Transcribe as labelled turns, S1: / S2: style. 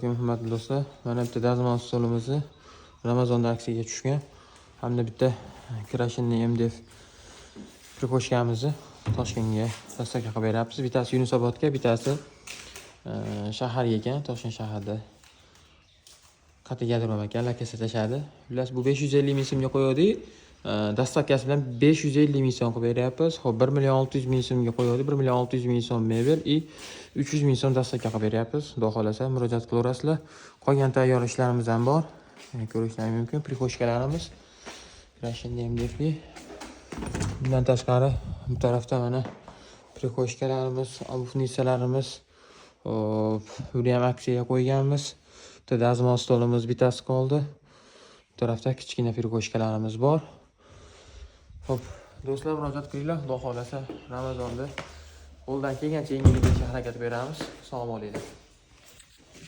S1: Alaykum, hurmatli do'stlar. Mana bitta dazmol stolimizni Ramazonda aksiyaga tushgan hamda bitta крашеный МДФ прихожка mizni Toshkentga доставка qilib beryapmiz. Bittasi Yunusobodga, bittasi shaharga ekan, Toshkent shaharida. Qayergadir ekan, лока tashadi. Xullas, bu 550 ming so'mga qo'yuvdik. Доставка si bilan 550 ming so'm qilib beryapmiz. Xo'p, 1 million 600 ming so'mga qo'yuvdik. 1 million 600 ming so'm mebel и 300 ming so'm доставка qilib beryapmiz. Xudo xohlasa, murojaat qilaverasizlar. Qolgan tayyor ishlarimiz ham bor. Ko'rishlaring mumkin. Прихожка larimiz крашеный МДФ li. Bundan tashqari bu tarafda mana прихожка larimiz, обувница larimiz. Xo'p, buni ham aksiyaga qo'yganmiz. Bitta dazmol stolimiz bittasi qoldi. Bu tarafda kichkina прихожка larimiz bor. Xo'p, do'stlar, murojaat qilinglar. Xudo xohlasa, Ramazonda qo'ldan kelgancha yengillik qilishga harakat beramiz. Sog' bo'linglar.